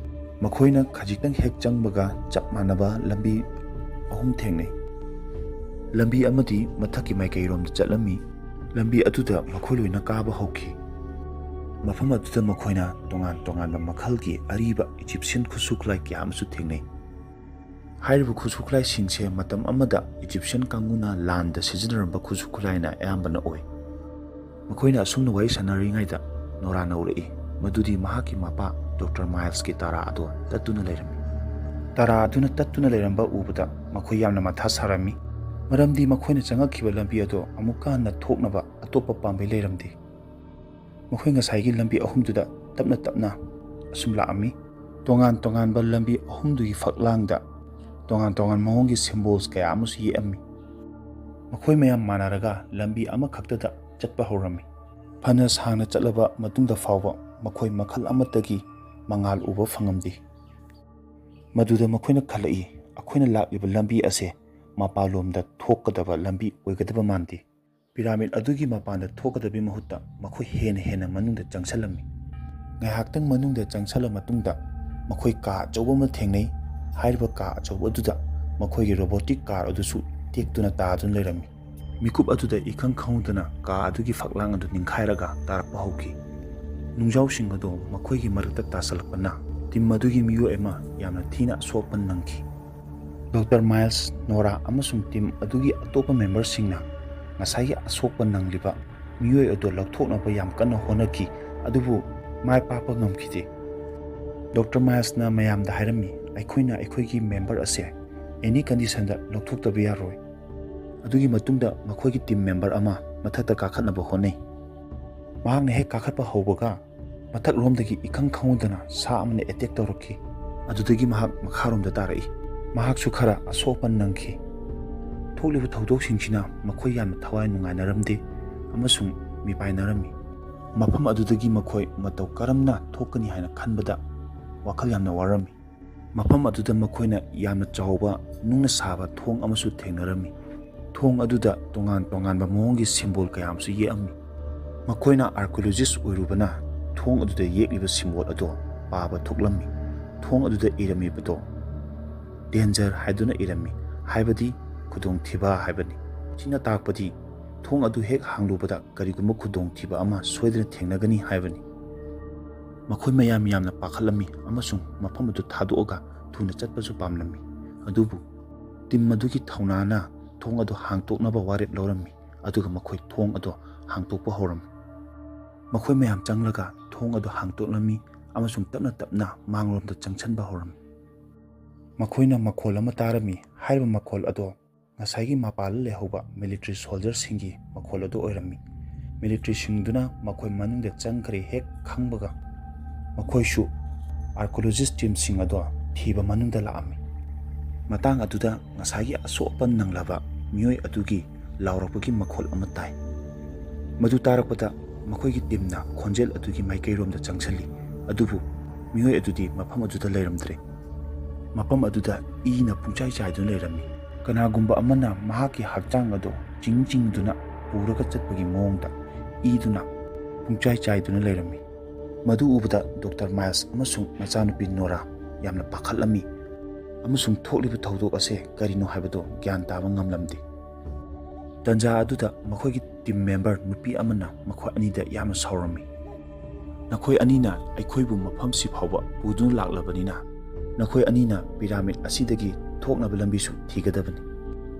ꯃꯈꯣꯏꯅ ꯈꯖꯤꯛꯇꯪ ꯍꯦꯛ ꯆꯪꯕꯒ ꯆꯞ ꯃꯥꯟꯅꯕ ꯂꯝꯕꯤ ꯑꯍꯨꯝ ꯊꯦꯡꯅꯩ꯫ ꯂꯝꯕꯤ ꯑꯃꯗꯤ ꯃꯊꯛꯀꯤ ꯃꯥꯏꯀꯩꯔꯣꯝꯗ ꯆꯠꯂꯝꯃꯤ꯫ ꯂꯝꯕꯤ ꯑꯗꯨꯗ ꯃꯈꯣꯏ ꯂꯣꯏꯅ ꯀꯥꯕ ꯍꯧꯈꯤ꯫ ꯃꯐꯝ ꯑꯗꯨꯗ ꯃꯈꯣꯏꯅ ꯇꯣꯉꯥꯟ ꯇꯣꯉꯥꯟꯕ ꯃꯈꯜꯒꯤ ꯑꯔꯤꯕ ꯏꯖꯤꯞꯁꯤꯌꯟ ꯈꯨꯠꯁꯨ ꯈꯨꯠꯂꯥꯏ ꯀꯌꯥ ꯑꯃꯁꯨ ꯊꯦꯡꯅꯩ꯫ ꯍꯥꯏꯔꯤꯕ ꯈꯨꯠꯁꯨ ꯈꯨꯠꯂꯥꯏꯁꯤꯡꯁꯦ ꯃꯇꯝ ꯑꯃꯗ ꯏꯖꯤꯞꯁꯤꯌꯟ ꯀꯥꯡꯕꯨꯅ ꯂꯥꯟꯗ ꯁꯤꯖꯤꯟꯅꯔꯝꯕ ꯈꯨꯠꯁꯨ ꯈꯨꯠꯂꯥꯏꯅ ꯑꯌꯥꯝꯕꯅ ꯑꯣꯏ꯫ ꯃꯈꯣꯏꯅ ꯑꯁꯨꯝꯅ ꯋꯥꯔꯤ ꯁꯥꯟꯅꯔꯤꯉꯩꯗ ꯅꯣꯔꯥꯅ ꯎꯔꯛꯏ ꯃꯗꯨꯗꯤ ꯃꯍꯥꯛꯀꯤ ꯃꯄꯥ ꯗꯣꯛꯇꯔ ꯃꯥꯏꯜꯁꯀꯤ ꯇꯔꯥ ꯑꯗꯣ ꯇꯠꯇꯨꯅ ꯂꯩꯔꯝꯃꯤ꯫ ꯇꯔꯥ ꯑꯗꯨꯅ ꯇꯠꯇꯨꯅ ꯂꯩꯔꯝꯕ ꯎꯕꯗ ꯃꯈꯣꯏ ꯌꯥꯝꯅ ꯃꯊꯥ ꯁꯥꯔꯝꯃꯤ, ꯃꯔꯝꯗꯤ ꯃꯈꯣꯏꯅ ꯆꯪꯉꯛꯈꯤꯕ ꯂꯝꯕꯤ ꯑꯗꯣ ꯑꯃꯨꯛꯀ ꯍꯟꯅ ꯊꯣꯛꯅꯕ ꯑꯇꯣꯞꯄ ꯄꯥꯝꯕꯩ ꯂꯩꯔꯝꯗꯦ꯫ ꯃꯈꯣꯏ ꯉꯁꯥꯏꯒꯤ ꯂꯝꯕꯤ ꯑꯍꯨꯝꯗꯨꯗ ꯇꯞꯅ ꯇꯞꯅ ꯑꯁꯨꯝ ꯂꯥꯛꯑꯝꯃꯤ꯫ ꯇꯣꯉꯥꯟ ꯇꯣꯉꯥꯟꯕ ꯂꯝꯕꯤ ꯑꯍꯨꯝꯗꯨꯒꯤ ꯐꯛꯂꯥꯡꯗ ꯇꯣꯉꯥꯟ ꯇꯣꯉꯥꯟ ꯃꯑꯣꯡꯒꯤ symbols ꯀꯌꯥ ꯑꯃꯁꯨ ꯌꯦꯛꯑꯝꯃꯤ꯫ ꯃꯈꯣꯏ ꯃꯌꯥꯝ ꯃꯥꯟꯅꯔꯒ ꯂꯝꯕꯤ ꯑꯃꯈꯛꯇꯗ ꯆꯠꯄ ꯍꯧꯔꯝꯃꯤ꯫ ꯐꯅ ꯁꯥꯡꯅ ꯆꯠꯂꯕ ꯃꯇꯨꯡꯗ ꯐꯥꯎꯕ ꯃꯈꯣꯏ ꯃꯈꯜ ꯑꯃꯠꯇꯒꯤ ꯃꯉꯥꯜ ꯎꯕ ꯐꯪꯉꯝꯗꯦ꯫ ꯃꯗꯨꯗ ꯃꯈꯣꯏꯅ ꯈꯜꯂꯛꯏ, ꯑꯩꯈꯣꯏꯅ ꯂꯥꯛꯂꯤꯕ ꯂꯝꯕꯤ ꯑꯁꯦ ꯃꯄꯥꯟꯂꯣꯝꯗ ꯊꯣꯛꯀꯗꯕ ꯂꯝꯕꯤ ꯑꯣꯏꯒꯗꯕ ꯃꯥꯟꯗꯦ꯫ ꯄꯤꯔꯥꯃꯤꯗ ꯑꯗꯨꯒꯤ ꯃꯄꯥꯟꯗ ꯊꯣꯛꯀꯗꯕꯒꯤ ꯃꯍꯨꯠꯇ ꯃꯈꯣꯏ ꯍꯦꯟꯅ ꯍꯦꯟꯅ ꯃꯅꯨꯡꯗ ꯆꯪꯁꯤꯜꯂꯝꯃꯤ꯫ ꯉꯥꯏꯍꯥꯛꯇꯪ ꯃꯅꯨꯡꯗ ꯆꯪꯁꯤꯜꯂ ꯃꯇꯨꯡꯗ ꯃꯈꯣꯏ ꯀꯥ ꯑꯆꯧꯕ ꯑꯃ ꯊꯦꯡꯅꯩ꯫ ꯍꯥꯏꯔꯤꯕ ꯀꯥ ꯑꯆꯧꯕ ꯑꯗꯨꯗ ꯃꯈꯣꯏꯒꯤ robotic car ꯑꯗꯨꯁꯨ ꯇꯦꯛꯇꯨꯅ ꯇꯥꯗꯨꯅ ꯂꯩꯔꯝꯃꯤ꯫ ꯃꯤꯀꯨꯞ ꯑꯗꯨꯗ ꯏꯈꯪ ꯈꯪꯍꯧꯗꯅ ꯀꯥ ꯑꯗꯨꯒꯤ ꯐꯛꯂꯥꯡ ꯑꯗꯨ ꯅꯤꯡꯈꯥꯏꯔꯒ ꯇꯥꯔꯛꯄ ꯍꯧꯈꯤ꯫ ꯅꯨꯡꯖꯥꯎꯁꯤꯡ ꯑꯗꯨ ꯃꯈꯣꯏꯒꯤ ꯃꯔꯛꯇ ꯇꯥꯁꯤꯜꯂꯛꯄꯅ team ꯑꯗꯨꯒꯤ ꯃꯤꯑꯣꯏ ꯑꯃ ꯌꯥꯝꯅ ꯊꯤꯅ ꯑꯁꯣꯛ ꯑꯄꯟ ꯅꯪꯈꯤ꯫ ꯗꯣꯛꯇꯔ ꯃꯥꯏꯜꯁ, ꯅꯣꯔꯥ ꯑꯃꯁꯨꯡ team ꯑꯗꯨꯒꯤ ꯑꯇꯣꯞꯄ memberꯁꯤꯡꯅ ꯉꯁꯥꯏꯒꯤ ꯑꯁꯣꯛꯄ ꯅꯪꯂꯤꯕ ꯃꯤꯑꯣꯏ ꯑꯗꯨ ꯂꯧꯊꯣꯛꯅꯕ ꯌꯥꯝ ꯀꯟꯅ ꯍꯣꯠꯅꯈꯤ, ꯑꯗꯨꯕꯨ ꯃꯥꯏ ꯄꯥꯛꯄ ꯉꯝꯈꯤꯗꯦ꯫ ꯗꯣꯛꯇꯔ ꯃꯥꯏꯜꯁꯅ ꯃꯌꯥꯝꯗ ꯍꯥꯏꯔꯝꯃꯤ, "ꯑꯩꯈꯣꯏꯅ ꯑꯩꯈꯣꯏꯒꯤ member ꯑꯁꯦ any conditionꯗ ꯂꯧꯊꯣꯛꯇꯕ ꯌꯥꯔꯣꯏ꯫" ꯑꯗꯨꯒꯤ ꯃꯇꯨꯡꯗ ꯃꯈꯣꯏꯒꯤ team member ꯑꯃ ꯃꯊꯛꯇ ꯀꯥꯈꯠꯅꯕ ꯍꯣꯠꯅꯩ꯫ ꯃꯍꯥꯛꯅ ꯍꯦꯛ ꯀꯥꯈꯠꯄ ꯍꯧꯕꯒ, ꯃꯊꯛꯔꯣꯝꯗꯒꯤ ꯏꯈꯪ ꯈꯪꯍꯧꯗꯅ ꯁꯥ ꯑꯃꯅ attack ꯇꯧꯔꯛꯈꯤ꯫ ꯑꯗꯨꯗꯒꯤ ꯃꯍꯥꯛ ꯃꯈꯥꯔꯣꯝꯗ ꯇꯥꯔꯛꯏ꯫ ꯃꯍꯥꯛꯁꯨ ꯈꯔ ꯑꯁꯣꯛ ꯑꯄꯟ ꯅꯪꯈꯤ꯫ ꯊꯣꯛꯂꯤꯕ ꯊꯧꯗꯣꯛꯁꯤꯡꯁꯤꯅ ꯃꯈꯣꯏ ꯌꯥꯝꯅ ꯊꯋꯥꯏ ꯅꯨꯡꯉꯥꯏꯅꯔꯝꯗꯦ ꯑꯃꯁꯨꯡ ꯃꯤꯄꯥꯏꯅꯔꯝꯃꯤ꯫ ꯃꯐꯝ ꯑꯗꯨꯗꯒꯤ ꯃꯈꯣꯏ ꯃꯇꯧ ꯀꯔꯝꯅ ꯊꯣꯛꯀꯅꯤ ꯍꯥꯏꯅ ꯈꯟꯕꯗ ꯋꯥꯈꯜ ꯌꯥꯝꯅ ꯋꯥꯔꯝꯃꯤ꯫ ꯃꯐꯝ ꯑꯗꯨꯗ ꯃꯈꯣꯏꯅ ꯌꯥꯝꯅ ꯆꯥꯎꯕ ꯅꯨꯡꯅ ꯁꯥꯕ ꯊꯣꯡ ꯑꯃꯁꯨ ꯊꯦꯡꯅꯔꯝꯃꯤ꯫ ꯊꯣꯡ ꯑꯗꯨꯗ ꯇꯣꯉꯥꯟ ꯇꯣꯉꯥꯟꯕ ꯃꯑꯣꯡꯒꯤ symbol ꯀꯌꯥ ꯑꯃꯁꯨ ꯌꯦꯛꯑꯝꯃꯤ꯫ ꯃꯈꯣꯏꯅ archaeologist ꯑꯣꯏꯔꯨꯕꯅ ꯊꯣꯡ ꯑꯗꯨꯗ ꯌꯦꯛꯂꯤꯕ symbol ꯑꯗꯣ ꯄꯥꯕ ꯊꯣꯛꯂꯝꯃꯤ꯫ ꯊꯣꯡ ꯑꯗꯨꯗ ꯏꯔꯝꯃꯤꯕꯗꯣ "Danger" ꯍꯥꯏꯗꯨꯅ ꯏꯔꯝꯃꯤ, ꯍꯥꯏꯕꯗꯤ ꯈꯨꯗꯣꯡꯊꯤꯕ ꯍꯥꯏꯕꯅꯤ꯫ ꯁꯤꯅ ꯇꯥꯛꯄꯗꯤ ꯊꯣꯡ ꯑꯗꯨ ꯍꯦꯛ ꯍꯥꯡꯂꯨꯕꯗ ꯀꯔꯤꯒꯨꯝꯕ ꯈꯨꯗꯣꯡꯊꯤꯕ ꯑꯃ ꯁꯣꯏꯗꯅ ꯊꯦꯡꯅꯒꯅꯤ ꯍꯥꯏꯕꯅꯤ꯫ ꯃꯈꯣꯏ ꯃꯌꯥꯝ ꯌꯥꯝꯅ ꯄꯥꯈꯠꯂꯝꯃꯤ ꯑꯃꯁꯨꯡ ꯃꯐꯝ ꯑꯗꯨ ꯊꯥꯗꯣꯛꯑꯒ ꯊꯨꯅ ꯆꯠꯄꯁꯨ ꯄꯥꯝꯂꯝꯃꯤ꯫ ꯑꯗꯨꯕꯨ ꯇꯤꯝ ꯑꯗꯨꯒꯤ ꯊꯧꯅꯥꯅ ꯊꯣꯡ ꯑꯗꯨ ꯍꯥꯡꯗꯣꯛꯅꯕ ꯋꯥꯔꯦꯞ ꯂꯧꯔꯝꯃꯤ, ꯑꯗꯨꯒ ꯃꯈꯣꯏ ꯊꯣꯡ ꯑꯗꯨ ꯍꯥꯡꯗꯣꯛꯄ ꯍꯧꯔꯝꯃꯤ꯫ ꯃꯈꯣꯏ ꯃꯌꯥꯝ ꯆꯪꯂꯒ ꯊꯣꯡ ꯑꯗꯨ ꯍꯥꯡꯗꯣꯛꯂꯝꯃꯤ ꯑꯃꯁꯨꯡ ꯇꯞꯅ ꯇꯞꯅ ꯃꯥꯡꯂꯣꯝꯗ ꯆꯪꯁꯤꯟꯕ ꯍꯧꯔꯝꯃꯤ꯫ ꯃꯈꯣꯏꯅ ꯃꯈꯣꯜ ꯑꯃ ꯇꯥꯔꯝꯃꯤ꯫ ꯍꯥꯏꯔꯤꯕ ꯃꯈꯣꯜ ꯑꯗꯣ ꯉꯁꯥꯏꯒꯤ ꯃꯄꯥꯜꯗ ꯂꯩꯍꯧꯕ ꯃꯤꯂꯤꯇꯔꯤ ꯁꯣꯜꯖꯔꯁꯤꯡꯒꯤ ꯃꯈꯣꯜ ꯑꯗꯨ ꯑꯣꯏꯔꯝꯃꯤ꯫ ꯃꯤꯂꯤꯇꯔꯤꯁꯤꯡꯗꯨꯅ ꯃꯈꯣꯏ ꯃꯅꯨꯡꯗ ꯆꯪꯈ꯭ꯔꯦ ꯍꯦꯛ ꯈꯪꯕꯒ, ꯃꯈꯣꯏꯁꯨ ꯑꯥꯔꯀꯤꯑꯣꯂꯣꯖꯤꯁ ꯇꯤꯝꯁꯤꯡ ꯑꯗꯣ ꯊꯤꯕ ꯃꯅꯨꯡꯗ ꯂꯥꯛꯑꯝꯃꯤ꯫ ꯃꯇꯥꯡ ꯑꯗꯨꯗ ꯉꯁꯥꯏꯒꯤ ꯑꯁꯣꯛ ꯑꯄꯟ ꯅꯪꯂꯕ ꯃꯤꯑꯣꯏ ꯑꯗꯨꯒꯤ ꯂꯥꯎꯔꯛꯄꯒꯤ ꯃꯈꯣꯜ ꯑꯃ ꯇꯥꯏ꯫ ꯃꯗꯨ ꯇꯥꯔꯛꯄꯗ ꯃꯈꯣꯏꯒꯤ ꯇꯤꯝꯅ ꯈꯣꯟꯖꯦꯜ ꯑꯗꯨꯒꯤ ꯃꯥꯏꯀꯩꯔꯣꯝꯗ ꯆꯪꯁꯤꯜꯂꯤ, ꯑꯗꯨꯕꯨ ꯃꯤꯑꯣꯏ ꯑꯗꯨꯗꯤ ꯃꯐꯝ ꯑꯗꯨꯗ ꯂꯩꯔꯝꯗ꯭ꯔꯦ꯫ ꯃꯐꯝ ꯑꯗꯨꯗ ꯏꯅ ꯄꯨꯡꯆꯥꯏ ꯆꯥꯏꯗꯨꯅ ꯂꯩꯔꯝꯃꯤ꯫ ꯀꯅꯥꯒꯨꯝꯕ ꯑꯃꯅ ꯃꯍꯥꯛꯀꯤ ꯍꯛꯆꯥꯡ ꯑꯗꯨ ꯆꯤꯡ ꯆꯤꯡꯗꯨꯅ ꯄꯨꯔꯒ ꯆꯠꯄꯒꯤ ꯃꯑꯣꯡꯗ ꯏꯗꯨꯅ ꯄꯨꯡꯆꯥꯏ ꯆꯥꯏꯗꯨꯅ ꯂꯩꯔꯝꯃꯤ꯫ ꯃꯗꯨ ꯎꯕꯗ ꯗꯣꯛꯇꯔ ꯃꯥꯏꯜꯁ ꯑꯃꯁꯨꯡ ꯃꯆꯥꯅꯨꯄꯤ ꯅꯣꯔꯥ ꯌꯥꯝꯅ ꯄꯥꯈꯠꯂꯝꯃꯤ ꯑꯃꯁꯨꯡ ꯊꯣꯛꯂꯤꯕ ꯊꯧꯗꯣꯛ ꯑꯁꯦ ꯀꯔꯤꯅꯣ ꯍꯥꯏꯕꯗꯨ ꯒ꯭ꯌꯥꯟ ꯇꯥꯕ ꯉꯝꯂꯝꯗꯦ꯫ ꯇꯟꯖꯥ ꯑꯗꯨꯗ ꯃꯈꯣꯏꯒꯤ ꯇꯤꯝ ꯃꯦꯝꯕꯔ ꯅꯨꯄꯤ ꯑꯃꯅ ꯃꯈꯣꯏ ꯑꯅꯤꯗ ꯌꯥꯝꯅ ꯁꯥꯎꯔꯝꯃꯤ꯫ "ꯅꯈꯣꯏ ꯑꯅꯤꯅ ꯑꯩꯈꯣꯏꯕꯨ ꯃꯐꯝꯁꯤ ꯐꯥꯎꯕ ꯄꯨꯗꯨꯅ ꯂꯥꯛꯂꯕꯅꯤꯅ, ꯅꯈꯣꯏ ꯑꯅꯤꯅ ꯄꯤꯔꯥꯃꯤꯗ ꯑꯁꯤꯗꯒꯤ ꯊꯣꯛꯅꯕ ꯂꯝꯕꯤꯁꯨ ꯊꯤꯒꯗꯕꯅꯤ꯫"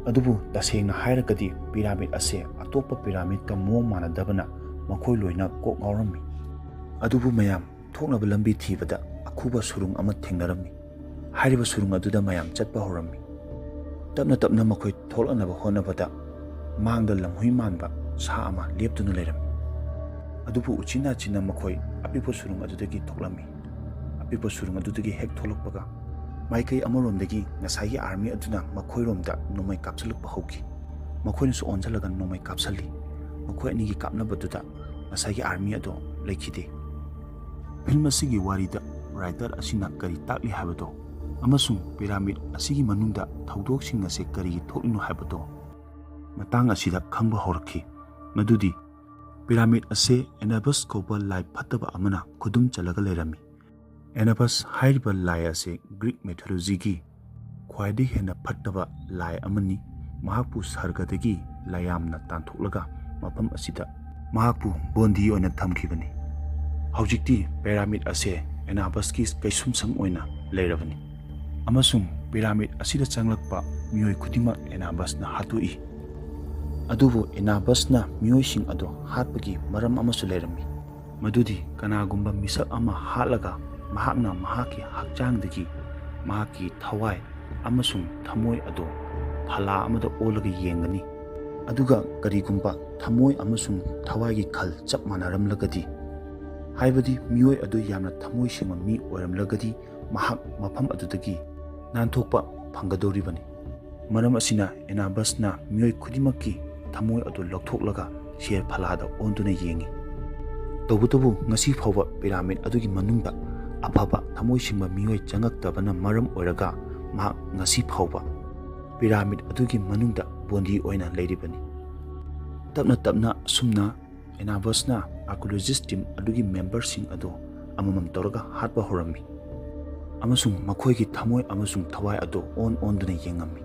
ꯑꯗꯨꯕꯨ ꯇꯁꯦꯡꯅ ꯍꯥꯏꯔꯒꯗꯤ ꯄꯤꯔꯥꯃꯤꯗ ꯑꯁꯦ ꯑꯇꯣꯞꯄ ꯄꯤꯔꯥꯃꯤꯗꯀ ꯃꯑꯣꯡ ꯃꯥꯟꯅꯗꯕꯅ ꯃꯈꯣꯏ ꯂꯣꯏꯅ ꯀꯣꯛ ꯉꯥꯎꯔꯝꯃꯤ꯫ ꯑꯗꯨꯕꯨ ꯃꯌꯥꯝ ꯊꯣꯛꯅꯕ ꯂꯝꯕꯤ ꯊꯤꯕꯗ ꯑꯈꯨꯕ ꯁꯨꯔꯨꯡ ꯑꯃ ꯊꯦꯡꯅꯔꯝꯃꯤ꯫ ꯍꯥꯏꯔꯤꯕ ꯁꯨꯔꯨꯡ ꯑꯗꯨꯗ ꯃꯌꯥꯝ ꯆꯠꯄ ꯍꯧꯔꯝꯃꯤ꯫ ꯇꯞꯅ ꯇꯞꯅ ꯃꯈꯣꯏ ꯊꯣꯛꯂꯛꯅꯕ ꯍꯣꯠꯅꯕꯗ ꯃꯥꯡꯗ ꯂꯝꯍꯨꯏ ꯃꯥꯟꯕ ꯁꯥ ꯑꯃ ꯂꯦꯞꯇꯨꯅ ꯂꯩꯔꯝꯃꯤ꯫ ꯑꯗꯨꯕꯨ ꯎꯆꯤꯟ ꯅꯥꯆꯤꯟꯅ ꯃꯈꯣꯏ ꯑꯄꯤꯛꯄ ꯁꯨꯔꯨꯡ ꯑꯗꯨꯗꯒꯤ ꯊꯣꯛꯂꯝꯃꯤ꯫ ꯑꯄꯤꯛꯄ ꯁꯨꯔꯨꯡ ꯑꯗꯨꯗꯒꯤ ꯍꯦꯛ ꯊꯣꯛꯂꯛꯄꯒ, ꯃꯥꯏꯀꯩ ꯑꯃꯔꯣꯝꯗꯒꯤ ꯉꯁꯥꯏꯒꯤ ꯑꯥꯔꯃꯤ ꯑꯗꯨꯅ ꯃꯈꯣꯏꯔꯣꯝꯗ ꯅꯣꯡꯃꯩ ꯀꯥꯞꯁꯤꯜꯂꯛꯄ ꯍꯧꯈꯤ꯫ ꯃꯈꯣꯏꯅꯁꯨ ꯑꯣꯟꯁꯤꯜꯂꯒ ꯅꯣꯡꯃꯩ ꯀꯥꯞꯁꯤꯜꯂꯤ꯫ ꯃꯈꯣꯏ ꯑꯅꯤꯒꯤ ꯀꯥꯞꯅꯕꯗꯨꯗ ꯉꯁꯥꯏꯒꯤ ꯑꯥꯔꯃꯤ ꯑꯗꯨ ꯂꯩꯈꯤꯗꯦ꯫ ꯐꯤꯜꯝ ꯑꯁꯤꯒꯤ ꯋꯥꯔꯤꯗ ꯔꯥꯏꯇꯔ ꯑꯁꯤꯅ ꯀꯔꯤ ꯇꯥꯛꯂꯤ ꯍꯥꯏꯕꯗꯣ ꯑꯃꯁꯨꯡ ꯄꯤꯔꯥꯃꯤꯗ ꯑꯁꯤꯒꯤ ꯃꯅꯨꯡꯗ ꯊꯧꯗꯣꯛꯁꯤꯡ ꯑꯁꯤ ꯀꯔꯤꯒꯤ ꯊꯣꯛꯂꯤꯅꯣ ꯍꯥꯏꯕꯗꯣ ꯃꯇꯥꯡ ꯑꯁꯤꯗ ꯈꯪꯕ ꯍꯧꯔꯛꯈꯤ꯫ ꯃꯗꯨꯗꯤ ꯄꯤꯔꯥꯃꯤꯗ ꯑꯁꯤ ꯑꯦꯅꯕꯁ ꯀꯧꯕ ꯂꯥꯏ ꯐꯠꯇꯕ ꯑꯃꯅ ꯈꯨꯗꯨꯝ ꯆꯜꯂꯒ ꯂꯩꯔꯝꯃꯤ꯫ ꯑꯦꯅꯕꯁ ꯍꯥꯏꯔꯤꯕ ꯂꯥꯏ ꯑꯁꯤ ꯒ꯭ꯔꯤꯛ ꯃꯤꯊꯣꯂꯣꯖꯤꯒꯤ ꯈ꯭ꯋꯥꯏꯗꯒꯤ ꯍꯦꯟꯅ ꯐꯠꯇꯕ ꯂꯥꯏ ꯑꯃꯅꯤ꯫ ꯃꯍꯥꯛꯄꯨ ꯁꯔꯒꯗꯒꯤ ꯂꯥꯏꯌꯥꯝꯅ ꯇꯥꯟꯊꯣꯛꯂꯒ ꯃꯐꯝ ꯑꯁꯤꯗ ꯃꯍꯥꯛꯄꯨ ꯕꯣꯟꯗꯤ ꯑꯣꯏꯅ ꯊꯝꯈꯤꯕꯅꯤ꯫ ꯍꯧꯖꯤꯛꯇꯤ ꯄꯦꯔꯥꯃꯤꯗ ꯑꯁꯦ ꯑꯦꯅꯥꯕꯁꯀꯤ ꯀꯩꯁꯨꯝꯁꯪ ꯑꯣꯏꯅ ꯂꯩꯔꯕꯅꯤ, ꯑꯃꯁꯨꯡ ꯄꯦꯔꯥꯃꯤꯗ ꯑꯁꯤꯗ ꯆꯪꯂꯛꯄ ꯃꯤꯑꯣꯏ ꯈꯨꯗꯤꯡꯃꯛ ꯑꯦꯅꯥꯕꯁꯅ ꯍꯥꯠꯇꯣꯛꯏ꯫ ꯑꯗꯨꯕꯨ ꯑꯦꯅꯥꯕꯁꯅ ꯃꯤꯑꯣꯏꯁꯤꯡ ꯑꯗꯨ ꯍꯥꯠꯄꯒꯤ ꯃꯔꯝ ꯑꯃꯁꯨ ꯂꯩꯔꯝꯃꯤ, ꯃꯗꯨꯗꯤ ꯀꯅꯥꯒꯨꯝꯕ ꯃꯤꯁꯛ ꯑꯃ ꯍꯥꯠꯂꯒ ꯃꯍꯥꯛꯅ ꯃꯍꯥꯛꯀꯤ ꯍꯛꯆꯥꯡꯗꯒꯤ ꯃꯍꯥꯛꯀꯤ ꯊꯋꯥꯏ ꯑꯃꯁꯨꯡ ꯊꯃꯣꯏ ꯑꯗꯨ ꯐꯂꯥ ꯑꯃꯗ ꯑꯣꯜꯂꯒ ꯌꯦꯡꯒꯅꯤ꯫ ꯑꯗꯨꯒ ꯀꯔꯤꯒꯨꯝꯕ ꯊꯃꯣꯏ ꯑꯃꯁꯨꯡ ꯊꯋꯥꯏꯒꯤ ꯈꯜ ꯆꯞ ꯃꯥꯟꯅꯔꯝꯂꯒꯗꯤ, ꯍꯥꯏꯕꯗꯤ ꯃꯤꯑꯣꯏ ꯑꯗꯨ ꯌꯥꯝꯅ ꯊꯃꯣꯏ ꯁꯦꯡꯕ ꯃꯤ ꯑꯣꯏꯔꯝꯂꯒꯗꯤ, ꯃꯍꯥꯛ ꯃꯐꯝ ꯑꯗꯨꯗꯒꯤ ꯅꯥꯟꯊꯣꯛꯄ ꯐꯪꯒꯗꯧꯔꯤꯕꯅꯤ꯫ ꯃꯔꯝ ꯑꯁꯤꯅ ꯑꯦꯅꯥꯕꯁꯅ ꯃꯤꯑꯣꯏ ꯈꯨꯗꯤꯡꯃꯛꯀꯤ ꯊꯃꯣꯏ ꯑꯗꯨ ꯂꯧꯊꯣꯛꯂꯒ ꯁꯦꯜ ꯐꯂꯥꯗ ꯑꯣꯟꯗꯨꯅ ꯌꯦꯡꯏ꯫ ꯇꯧꯕꯇꯕꯨ ꯉꯁꯤ ꯐꯥꯎꯕ ꯄꯤꯔꯥꯃꯤꯗ ꯑꯗꯨꯒꯤ ꯃꯅꯨꯡꯗ ꯑꯐꯕ ꯊꯃꯣꯏ ꯁꯦꯡꯕ ꯃꯤꯑꯣꯏ ꯆꯪꯉꯛꯇꯕꯅ ꯃꯔꯝ ꯑꯣꯏꯔꯒ ꯃꯍꯥꯛ ꯉꯁꯤ ꯐꯥꯎꯕ ꯄꯤꯔꯥꯃꯤꯗ ꯑꯗꯨꯒꯤ ꯃꯅꯨꯡꯗ ꯕꯣꯟꯗꯤ ꯑꯣꯏꯅ ꯂꯩꯔꯤꯕꯅꯤ꯫ ꯇꯞꯅ ꯇꯞꯅ ꯑꯁꯨꯝꯅ ꯑꯦꯅꯥꯕꯁꯅ ꯑꯥꯔꯀꯤꯑꯣꯂꯣꯖꯤꯁ ꯇꯤꯝ ꯑꯗꯨꯒꯤ ꯃꯦꯝꯕꯔꯁꯤꯡ ꯑꯗꯨ ꯑꯃꯃꯝ ꯇꯧꯔꯒ ꯍꯥꯠꯄ ꯍꯧꯔꯝꯃꯤ, ꯑꯃꯁꯨꯡ ꯃꯈꯣꯏꯒꯤ ꯊꯃꯣꯏ ꯑꯃꯁꯨꯡ ꯊꯋꯥꯏ ꯑꯗꯨ ꯑꯣꯟ ꯑꯣꯟꯗꯨꯅ ꯌꯦꯡꯉꯝꯃꯤ꯫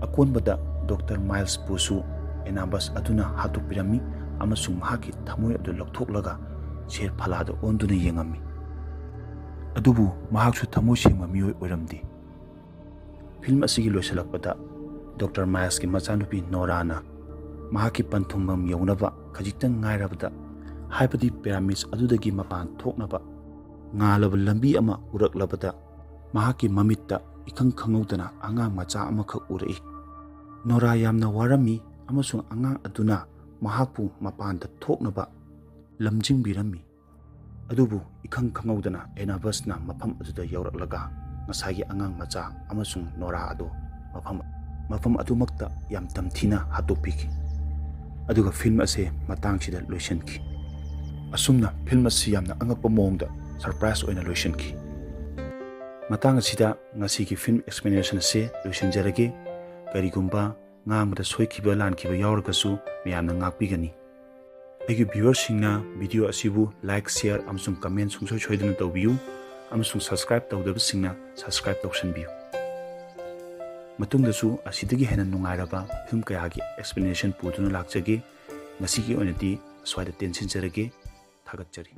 ꯑꯀꯣꯟꯕꯗ ꯗꯣꯛꯇꯔ ꯃꯥꯏꯜꯁꯄꯨꯁꯨ ꯑꯦꯅꯥꯕꯁ ꯑꯗꯨꯅ ꯍꯥꯠꯇꯣꯛꯄꯤꯔꯝꯃꯤ ꯑꯃꯁꯨꯡ ꯃꯍꯥꯛꯀꯤ ꯊꯃꯣꯏ ꯑꯗꯨ ꯂꯧꯊꯣꯛꯂꯒ ꯁꯦꯜ ꯐꯂꯥꯗ ꯑꯣꯟꯗꯨꯅ ꯌꯦꯡꯉꯝꯃꯤ꯫ ꯑꯗꯨꯕꯨ ꯃꯍꯥꯛꯁꯨ ꯊꯃꯣꯏ ꯁꯦꯡꯕ ꯃꯤꯑꯣꯏ ꯑꯣꯏꯔꯝꯗꯦ꯫ ꯐꯤꯜꯝ ꯑꯁꯤꯒꯤ ꯂꯣꯏꯁꯤꯜꯂꯛꯄꯗ ꯗꯣꯛꯇꯔ ꯃꯥꯏꯜꯁꯀꯤ ꯃꯆꯥꯅꯨꯄꯤ ꯅꯣꯔꯥꯅ ꯃꯍꯥꯛꯀꯤ ꯄꯟꯊꯨꯡꯐꯝ ꯌꯧꯅꯕ ꯈꯖꯤꯛꯇꯪ ꯉꯥꯏꯔꯕꯗ, ꯍꯥꯏꯕꯗꯤ ꯄꯤꯔꯥꯃꯤꯗ ꯑꯗꯨꯗꯒꯤ ꯃꯄꯥꯟ ꯊꯣꯛꯅꯕ ꯉꯥꯜꯂꯕ ꯂꯝꯕꯤ ꯑꯃ ꯎꯔꯛꯂꯕꯗ, ꯃꯍꯥꯛꯀꯤ ꯃꯃꯤꯠꯇ ꯏꯈꯪ ꯈꯪꯍꯧꯗꯅ ꯑꯉꯥꯡ ꯃꯆꯥ ꯑꯃꯈꯛ ꯎꯔꯛꯏ꯫ ꯅꯣꯔꯥ ꯌꯥꯝꯅ ꯋꯥꯔꯝꯃꯤ ꯑꯃꯁꯨꯡ ꯑꯉꯥꯡ ꯑꯗꯨꯅ ꯃꯍꯥꯛꯄꯨ ꯃꯄꯥꯟꯗ ꯊꯣꯛꯅꯕ ꯂꯝꯖꯤꯡꯕꯤꯔꯝꯃꯤ꯫ ꯑꯗꯨꯕꯨ ꯏꯈꯪ ꯈꯪꯍꯧꯗꯅ ꯑꯦꯅꯥꯕꯁꯅ ꯃꯐꯝ ꯑꯗꯨꯗ ꯌꯧꯔꯛꯂꯒ ꯉꯁꯥꯏꯒꯤ ꯑꯉꯥꯡ ꯃꯆꯥ ꯑꯃꯁꯨꯡ ꯅꯣꯔꯥ ꯑꯗꯨ ꯃꯐꯝ, ꯃꯐꯝ ꯑꯗꯨꯃꯛꯇ ꯌꯥꯝ ꯇꯝꯊꯤꯅ ꯍꯥꯠꯇꯣꯛꯄꯤꯈꯤ꯫ ꯑꯗꯨꯒ ꯐꯤꯜꯝ ꯑꯁꯦ ꯃꯇꯥꯡꯁꯤꯗ ꯂꯣꯏꯁꯤꯟꯈꯤ꯫ ꯑꯁꯨꯝꯅ ꯐꯤꯜꯝ ꯑꯁꯤ ꯌꯥꯝꯅ ꯑꯉꯛꯄ ꯃꯑꯣꯡꯗ ꯁꯔꯄ꯭ꯔꯥꯏꯖ ꯑꯣꯏꯅ ꯂꯣꯏꯁꯤꯟꯈꯤ꯫ ꯃꯇꯥꯡ ꯑꯁꯤꯗ ꯉꯁꯤꯒꯤ ꯐꯤꯜꯝ ꯑꯦꯛꯁꯄ꯭ꯂꯦꯅꯦꯁꯟ ꯑꯁꯤ ꯂꯣꯏꯁꯤꯟꯖꯔꯒꯦ꯫ ꯀꯔꯤꯒꯨꯝꯕ ꯉꯥꯡꯕꯗ ꯁꯣꯏꯈꯤꯕ ꯂꯥꯟꯈꯤꯕ ꯌꯥꯎꯔꯒꯁꯨ ꯃꯌꯥꯝꯅ ꯉꯥꯛꯄꯤꯒꯅꯤ꯫ ꯑꯩꯒꯤ ꯚ꯭ꯌꯨꯋꯔꯁꯤꯡꯅ ꯚꯤꯗꯤꯑꯣ ꯑꯁꯤꯕꯨ ꯂꯥꯏꯛ, ꯁꯤꯌꯔ ꯑꯃꯁꯨꯡ ꯀꯃꯦꯟ ꯁꯨꯡꯁꯣꯏ ꯁꯣꯏꯗꯅ ꯇꯧꯕꯤꯌꯨ, ꯑꯃꯁꯨꯡ ꯁꯕꯁꯀ꯭ꯔꯥꯏꯕ ꯇꯧꯗꯕꯁꯤꯡꯅ ꯁꯕꯁꯀ꯭ꯔꯥꯏꯕ ꯇꯧꯁꯟꯕꯤꯌꯨ꯫ ꯃꯇꯨꯡꯗꯁꯨ ꯑꯁꯤꯗꯒꯤ ꯍꯦꯟꯅ ꯅꯨꯡꯉꯥꯏꯔꯕ ꯐꯤꯜꯝ ꯀꯌꯥꯒꯤ ꯑꯦꯛꯁꯄ꯭ꯂꯦꯅꯦꯁꯟ ꯄꯨꯗꯨꯅ ꯂꯥꯛꯆꯒꯦ꯫ ꯉꯁꯤꯒꯤ ꯑꯣꯏꯅꯗꯤ ꯑꯁ꯭ꯋꯥꯏꯗ ꯇꯦꯟꯁꯤꯟꯖꯔꯒꯦ꯫ ꯊꯥꯒꯠꯆꯔꯤ꯫